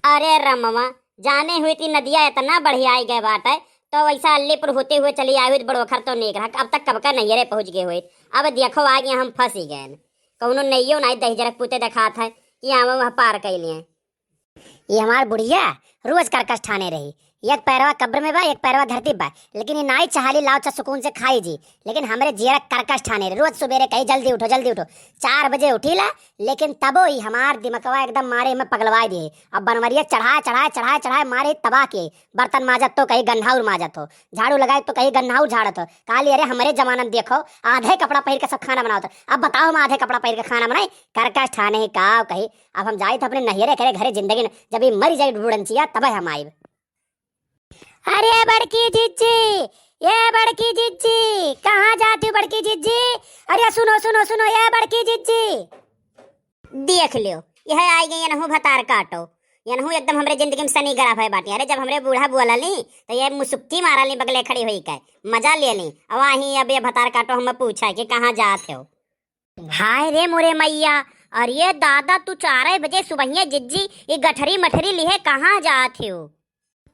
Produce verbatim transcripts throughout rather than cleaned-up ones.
अरे रमवा, जाने हुई थी नदिया इतना बढ़िया आई गए बाटे, तो वैसा अल्लीपुर होते हुए चली आई हुई तो बड़ोखर तो नेक रहा, अब तक कब का नैहरे पहुँच गए हुई। अब देखो आ गया हम फंसी गए। कौनो नैयो नाई दहिजरक पूते देखात है कि आवे वह पार कैलिए। ये हमार बुढ़िया रोज करकस ठाने रही, एक पैरवा कब्र में बा, एक पैरवा धरती बा, लेकिन ये नाई चाहली लाओ चा सुकून से खाई जी, लेकिन हमरे जियरा करकस ठाने रही। रोज सुबेरे कही, "जल्दी उठो, जल्दी उठो।" चार बजे उठीला, लेकिन तबो ही हमार दिमकवा एकदम मारे में पगलवाई दिए। अब बनवरिया चढ़ाए, चढ़ाए, चढ़ाए, चढ़ाए मारे तबाह के। बर्तन माजत तो कही गन्हाउर माजत हो, झाड़ू लगाए तो कही गन्हाउर झाड़त हो। कहली, "अरे हमरे जमाना में देखो, आधे कपड़ा पहिर के सब खाना बनावत हो। अब बताओ हम आधे कपड़ा पहिर के खाना बनाई?" करकस ठाने ही का कही, अब हम जाइत अपने नैहरे करे घरे जिंदगी न, जब ई मरी जाई बुढ़नचिया तब हम आइब। अरे बड़की जिज्जी, ए बड़की जिज्जी, कहाँ जाती हो बड़की जिज्जी? अरे सुनो, सुनो, सुनो, ए बड़की जिज्जी। देख लियो, यह आई गई एनहू भतार काटो। एनहू एकदम हमरे जिंदगी में शनि ग्रह है बाटी। अरे जब हमरे बूढ़ा बोला ली, तो ये मुसुक्की मारा ली बगले खड़ी हुई के, मजा ले ली। अब वहीं अब ये भतार काटो हम पूछा कि कहाँ जात हो। हाय रे मोरे मैया, अरे दादा, तू चार बजे सुबहिया जिज्जी, ये गठरी मठरी लिहे कहाँ जात हो?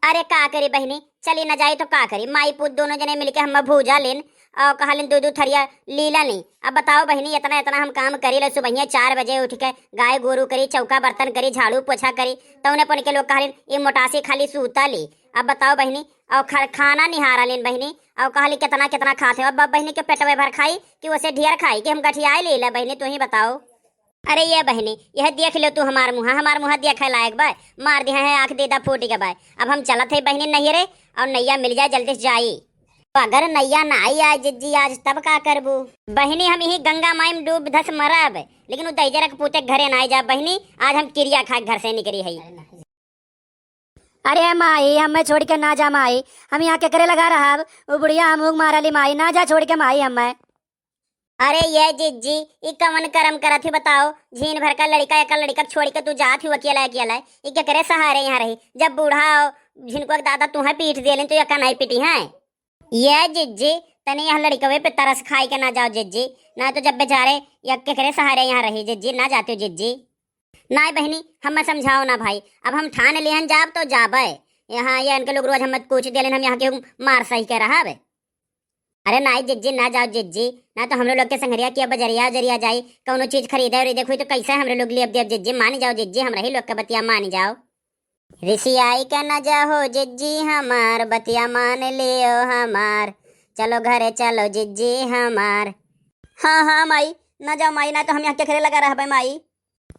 अरे का करी बहिनी, चली न जाई तो का करी, माई पूत दोनों जने मिलके हम भूजा लेन और कहलिन दू दू थरिया लीला ली। अब बताओ बहिनी, इतना इतना हम काम करी ले, सुबहिया चार बजे उठ के गाय गोरू करी, चौका बर्तन करी, झाड़ू पोछा करी, तौने पन के लोग कहलिन, "ई मोटासी खाली सूता ली।" अब बताओ बहिनी, और खा-, खाना निहारा लेन बहिनी, और कहली, "कितना कितना खाते हो?" अब बहिनी के पेटवे भर खाई कि उसे ढेर खाई कि हम गठियाए ले ले बहिनी, तू ही बताओ। अरे ये बहिनी, यह देख लो तू हमार मुँहा, हमार मुँहा देखे लायक बा, मार दिया है आँख दीदा फूट के बा। अब हम चलत है बहिनी नैहरे, और नैया मिल जाए जल्दी से जाई। तो अगर नैया ना आई आज जिज्जी आज, तब का करबू? बहिनी हम यही गंगा माई में डूब धस मरब, लेकिन उ दहिजरक पूते घरे ना आई जा बहिनी, आज हम किरिया खा के घर से निकली है। अरे माई, हमें छोड़ के ना जा माई, हम यहाँ केकरे लगा रहब? उ बुढ़िया हम उग मारली माई, ना जा छोड़ के माई हमें। अरे ये जिज्जी, ई कवन करम करत ही बताओ? झीन भर का लड़का, एक लड़का छोड़ के तू जात ही अकेला अकेला, ई केकरे सहारे यहाँ रही? जब बूढ़ा हो, झिनको के दादा तुहें पीट देलिन, तो यका नहीं पीटी है? ये जिज्जी, तनी यह लड़कवे पे तरस खाई के ना जाओ जिज्जी, ना तो जब बेचारे या केकरे सहारे यहाँ रही जिज्जी, ना जाते हो जिज्जी। नाय बहिनी, हमें समझाओ ना भाई, अब हम ठान लिहन जाब तो जाबे। यहाँ ये इनके लोग रोज हमें कूच देलिन, हम यहाँ के मार सही के रहब। अरे नाय जिज्जी, ना जाओ जिज्जी, ना तो हमरे लोग के संगरिया के बजरिया उजरिया जाई, कौनो चीज खरीदे उरीदे हुई तो कैसे हमरे लोग लेब देब जिज्जी, मान जाओ जिज्जी, हमरा ही लोग के बतिया मान जाओ। रिसियाई के न जाहो जिज्जी हमार, बतिया मान लियो हमार, चलो घरे चलो जिज्जी हमार। हाँ, हाँ माई, न जाओ माई, ना तो हम यहाँ केकरे लगा रहबे माई।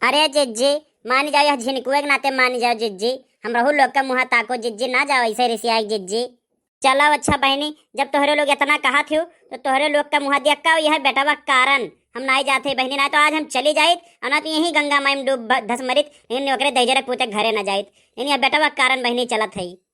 अरे जिज्जी, मान जाओ, यह झिनकुए के नाते मान जाओ जिज्जी, हम रहू लोग का मुँह ताको जिज्जी, ना जाओ ऐसे रिसियाई जिज्जी। चलो अच्छा बहिनी, जब तोहरे लोग इतना कहत हो, तो तोहरे लोग का मुँह देख का यह बेटवा के कारण हम नाई जात है बहिनी, ना तो आज हम चली जाइत, और ना तो यहीं गंगा माई में डूब भ-, धस मरित, लेकिन ओकरे दहिजरक पूते घरे ना जाइत, लेकिन यह बेटवा के कारण बहिनी चलत है।